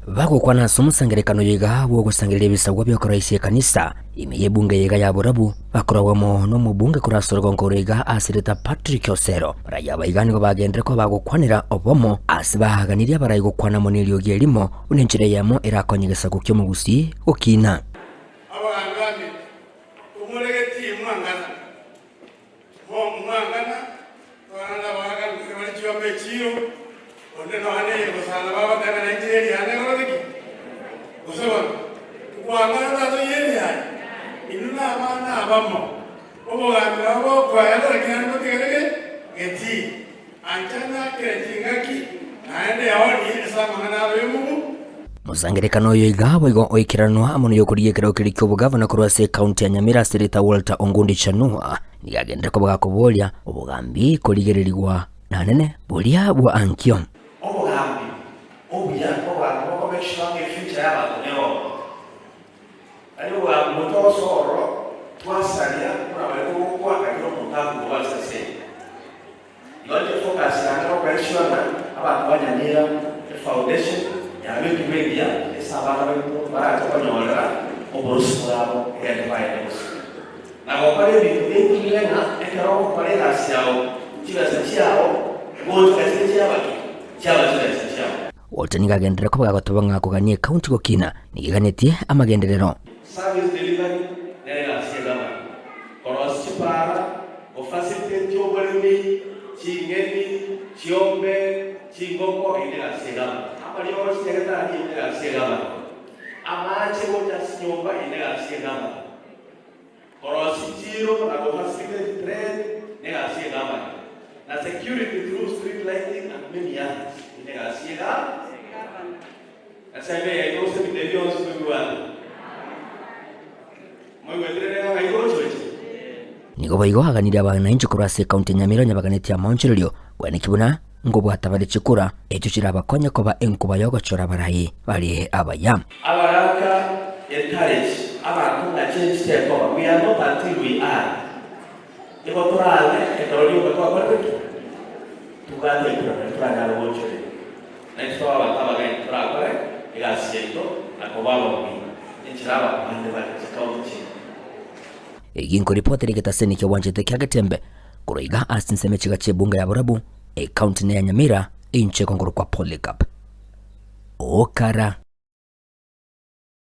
Bagokwana ase omosangererekano oyo iga bw'ogosangereria ebisagwa bi'okoroisia ekanisa ime y'ebunge eye iga ya Borabu, bakoragwa amo nomobunge korwa ase orogongo oro iga ase erieta Patrick Osero. Abarai aba iga nigo bagenderere koba bagokwanera obomo ase baganirie abarai gokwana amo neriogi erimo buna enchera eyemo erakonye egesaku ki'omogusii gokina. Abagambi baminto, tomoregetie mwangana, Mwang'ana, abana nabagaaka gose bare chiombe echiiro, onde nonya neye gosana bagoteeba nainche eeri yane egorete ki? Gose bono, tikwang'ana tata oyio eeri yaye? Inwe nabana abamo, obogambi nabo bokoerera lakini naende motigare ge getii. Anchana kera chingaki, naende eonie ase amang'ana aro y'omobu. Mosangererekano oyo iga boigo oikeranwa amo noyokorigia ekerogo keria ki'obogavana korwa ase ekaunti ya Nyamira ase erieta Walter Ongundi Chanua nigo agenderere koba gakoboria obogambi korigererigwa nanene boria bwa ankio. Obogambi obuya nobogambi boko make sure ng'a efuture y'abanto nere ororo. Tari obogambi bwo togosoa ororo twasaria buna baria togokwa lakini omonto akobua ase esegi. Igo inche focus yane nokore sure ng'a abanto ba Nyamira efoundation yabekirwe engiya ase abana baito barache konyorera oborosi bwabo egento baende gosira. Na gokora ebinto biaikire ng'a ekero ogokora egasi yao chibesa chiao gochika chire chiaba ki? Chiaba chibesa chiao. Walter nigo agenderere koba gagotoba ng'a kogania ekaunti gokina nigo eganetie amagenderero. Service delivery nere egasi y'egavana, korosia chipara, Gofacilitate oboremi, ching'eni, chiombe, chingoko, eyio negasi y'egavana. Amariogo chinyagetari, eyio negasi y'egavana. Amache gocha ase chinyomba, eyio negasi y'egavana. Korosia chichiiro na gofacilitate trade, negasi y'egavana. Na security through street lighting and many others, eyio negasi y'egavana. Ensemo eye yaito gose ebinto ebi bionsi tobibwate. Moigwete rende ng'a ng'ai gochocha? Nigo boigo aganirie abanainchi korwa ase ekaunti ya Nyamira onye baganetie amaonchorerio gweneki buna ngobwata bare chikura echio chirabakonye koba enkuba y'ogochora abarai bare abaya. Abaraka encourage abanto ng'a change tekoba, we are not until we are. Nigo torabe ekero rioka twakorete ki? Tobwate ekura nario toranyare goonchoreria. Naintwe tobe abanto abagaini torakore egasi yaito na koba ababui enchera abanto bande bare chikaunti chiaito. Egi nkoripotera egetaseni ki'obwanchete kia Getembe korwa iga ase chinsemo echiga chi'ebunge ya Borabu, ekaunti neya Nyamira, inche kongorokwa Polycarp Okara.